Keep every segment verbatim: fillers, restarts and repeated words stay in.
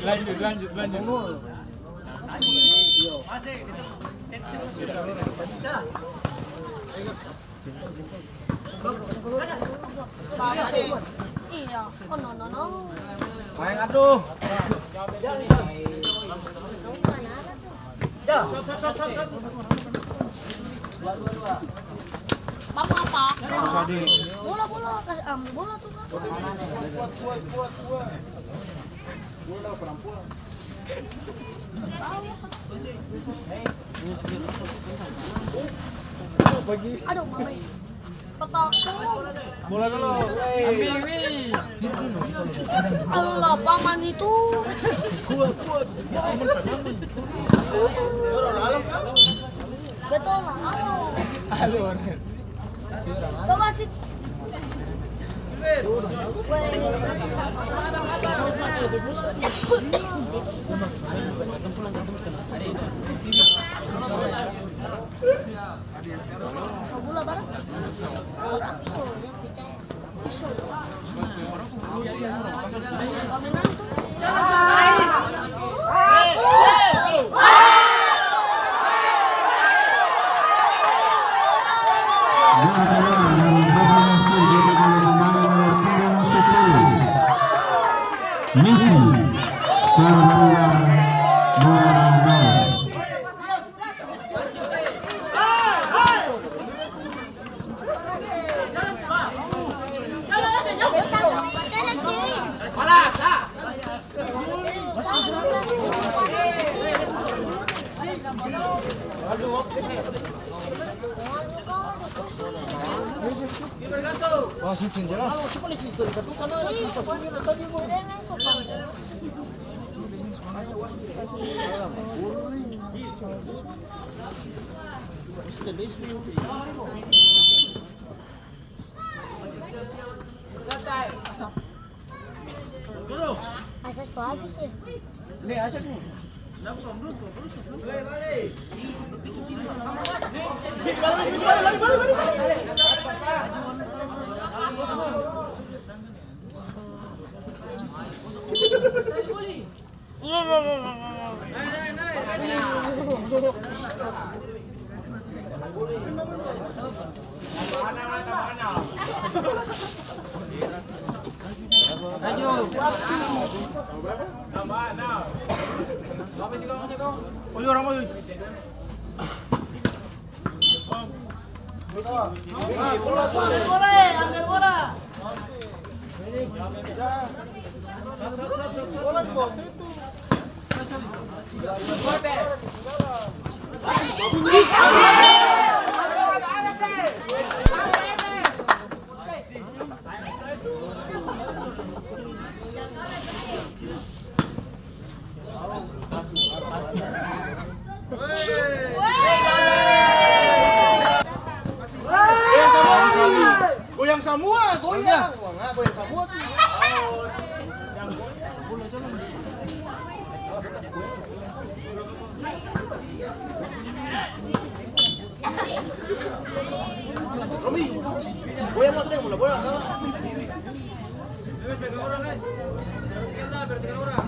Lanjut, lanjut, lanjut. Iya. Oh, no, no, no. Maeng atuh. Mau apa? Bola, bola, kas-, am, bola tuh, Kak. Aduh, mama. Papa. Bola dulu. Ambil, Wi. Aduh, lapangan itu. Kuat, kuat. Betul lah. Aduh. Coba sih. Gula barang. Pisau, ya, pisau. Messi, Portugal, dua nol. Wasit seng jelas. Asa su abis e. Goyang samua, goyang. Wah, goyang samua tuh. Romi, goyang mau tembak bola, bola, kawan. Pegang orang, eh. Pegang orang.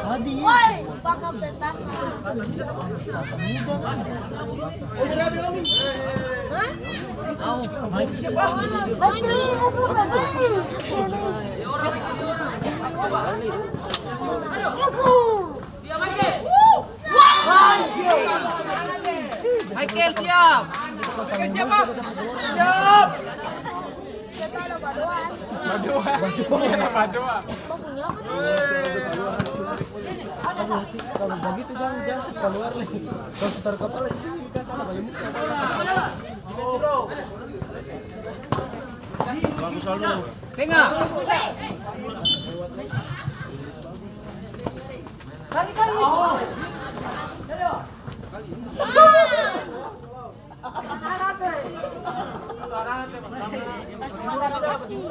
Tadi. Woi, pakai petasan. Hah? Au, maeng siapa? Maeng. Maeng. Michael siap. Michael siapa? Siap. Badoa. Badoa. Kalau bagitu jang, jang su kaluar lai. Kalau su taru kapala di sini, kita taru bale muka. Bagus, Aldo. Tengah. Kali, kali. Masih.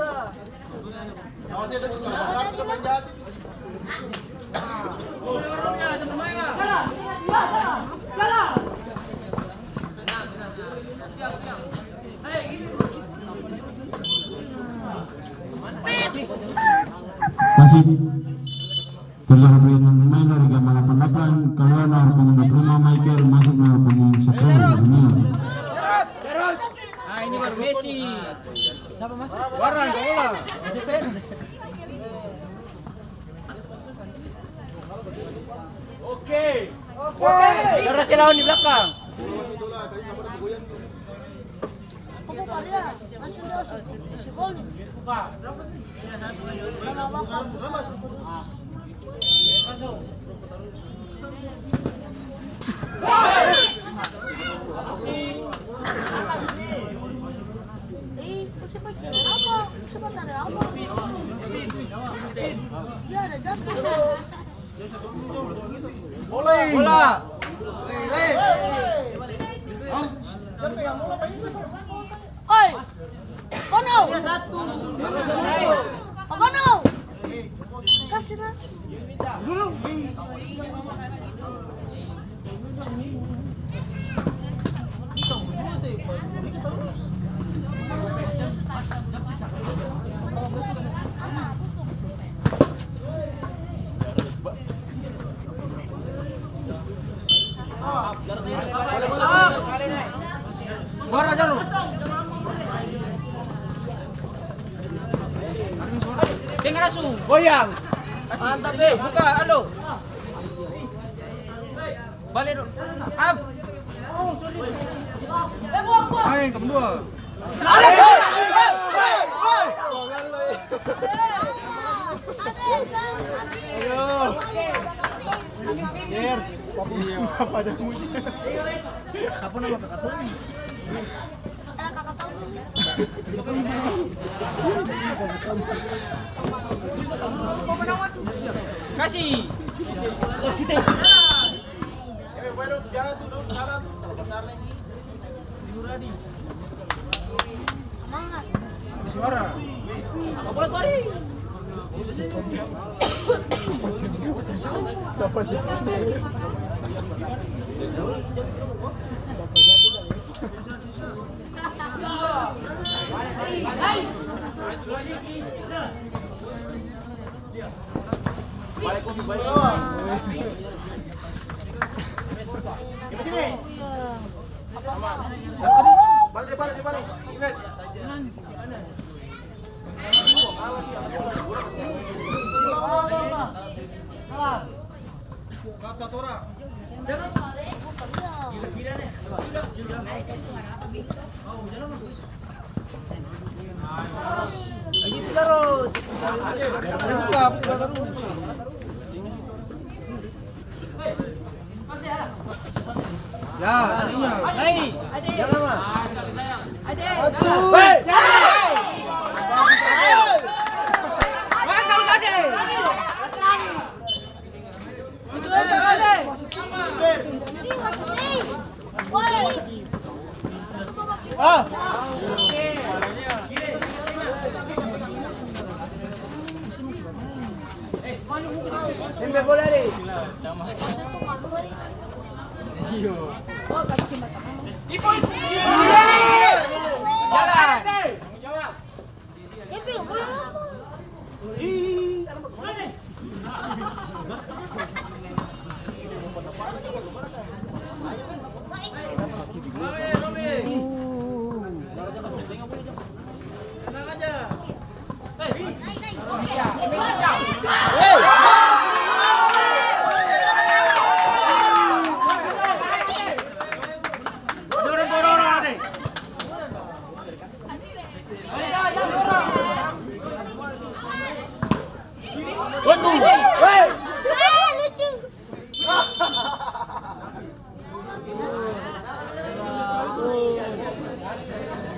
Keluar dari pemain dari Gama delapan delapan, keluar nomor punggung dua puluh lima Michael, masuk nomor punggung sepuluh Daniel. Ah, ini baru Messi. Siapa masuk? Warang, bola. Oke. Oke. Biar Raja lawan di belakang. Bola. Oi. Kono. Kono. Kasih langsung. Suara jarum. Dengar langsung. Goyang. Mantap, eh. Buka, alo. Bale dong. Up. Ayo, yang kedua. Ayo. Ger, apa padamu? Apa nama kakak tuh? Kasih. Suara. Ya, iya. Hei. Aduh.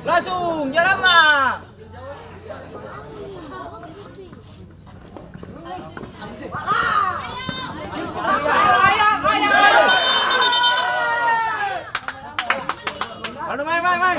Langsung, jalan, Mak. Aduh, main, main, main.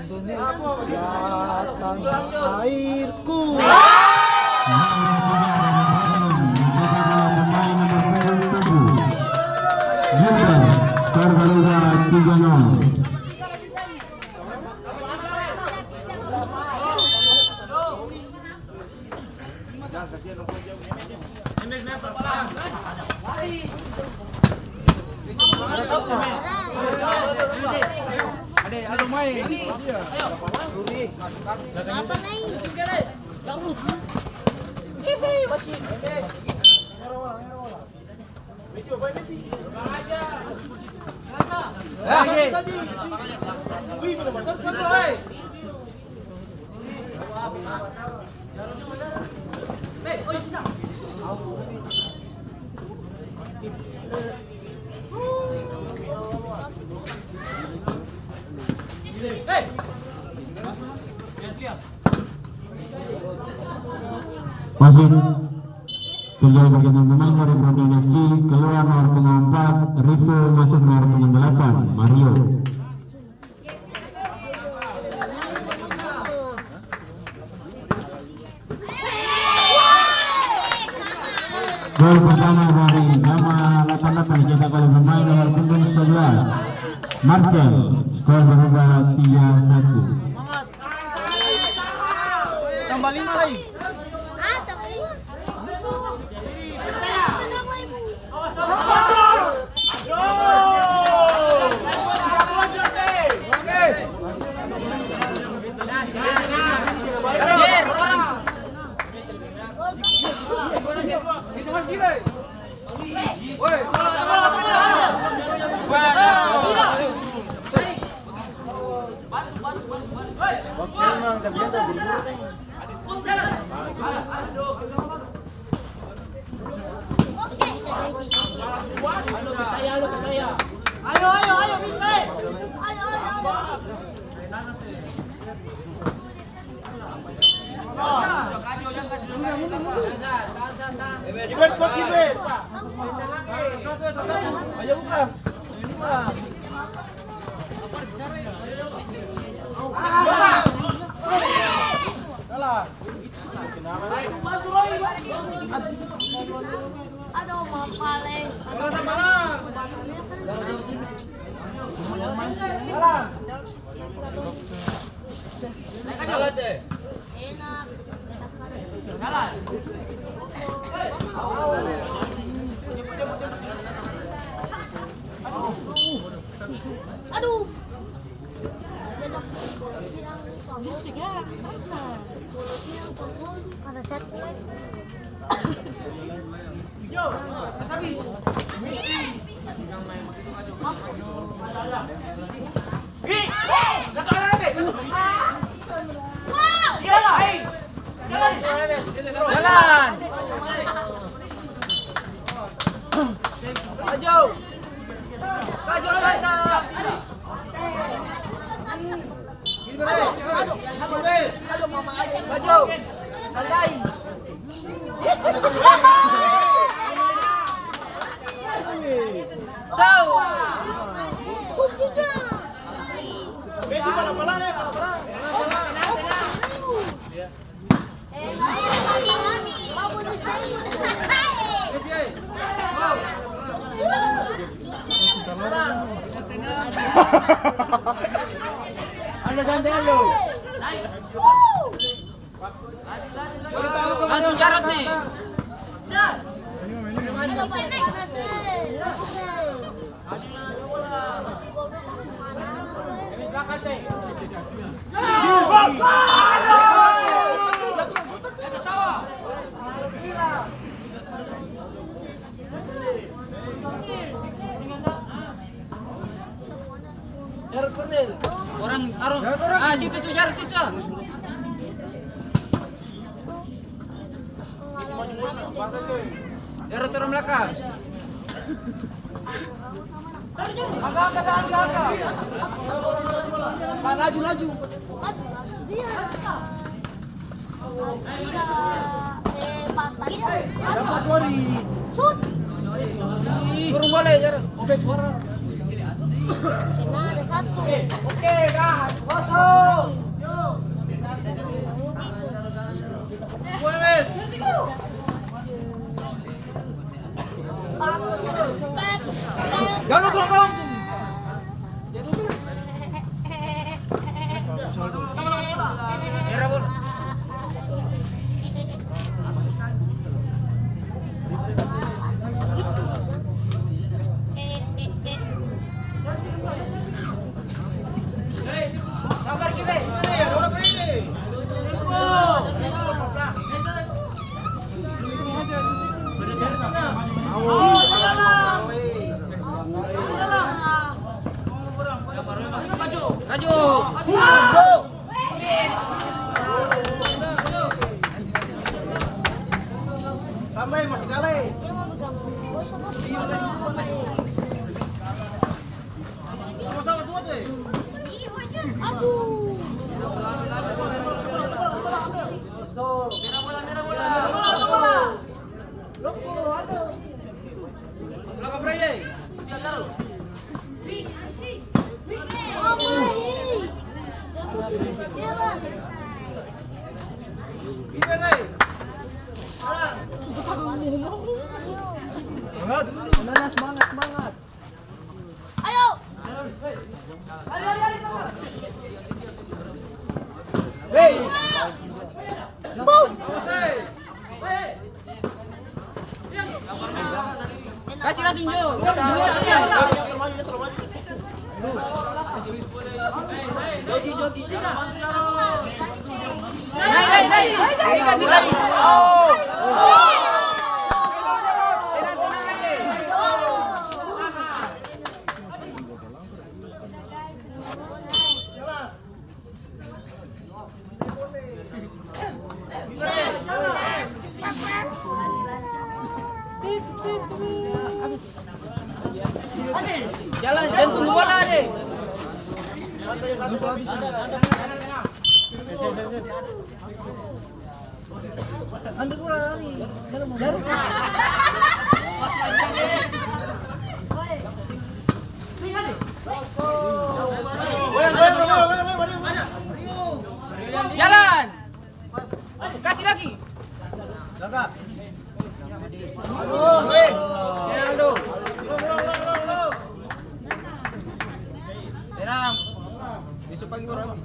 Indonesia, tanah airku. Skor berubah tiga nol. Masuk. Terjadi pergantian pemain dari Brunei F C, keluar nomor punggung empat, Rivo, masuk nomor punggung delapan, Mario. Gol pertama dari Gama delapan delapan dicetak oleh pemain nomor punggung sebelas, Marcel. Skor berubah tiga satu. Tambah lima lai. Ah, tambah lima. Ayo, ayo, ayo, bisa, eh. Ayo, ayo, ayo. Gilbert, kuat, Gilbert. Ayo, buka. Salah. Aduh, mapale. Enak. Aduh. Jalan. Maju. Maju, mantap. Maju. Maju. Santai. Sau. Messi, pala-pala, eh, pala-pala. Langsung jarot nih. Orang taruh. Ah, situ tuh, Jar, situ. Jar, turun belakang. Agak, agak, agak, agak. Ah, laju, laju. Dia. Dapat dua ri. Turun boleh, Jar. Oke, suara. Kena ada satu. Oke, gas, kosong. Ganas, Bang. Maju. Tambah, masih kalah, eh. Aduh. Semangat, semangat, semangat. Ayo. Hei. Boom. Kasih langsung, Jo. Jogi, jogi. Naik, naik, naik. Naik, naik, naik. Oh. Jalan, jangan tunggu bola, deh. Ambil bola, lari. Jarum, jarum. Jalan. Kasih lagi. Jaga. Aduh, weh. Tenang, Aldo. Tenang. Besok pagi baru habis.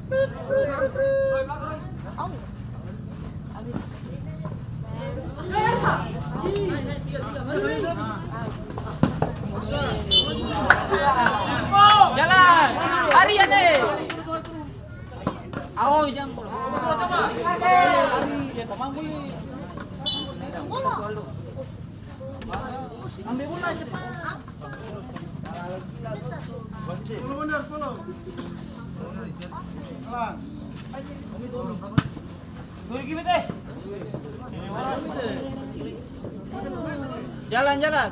Jalan. Lari, Ane. Aoi, jang. Ambil bola, cepat. Jalan, jalan.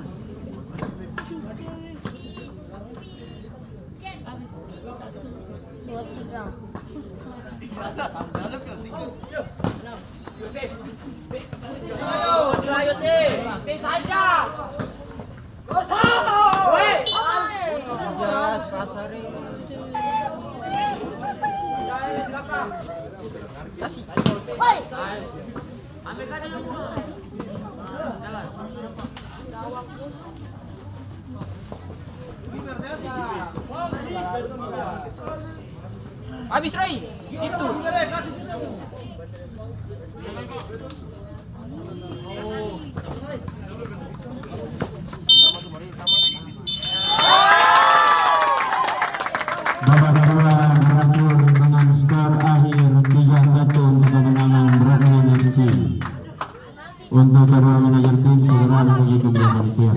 Dua, tiga. Gas, kasar, eh. Kasih. Abis, Roy. Itu. Babak kedua berakhir dengan skor akhir untuk kemenangan Brotherhood F C. Untuk kedua manajer tim segera menuju tim panitia.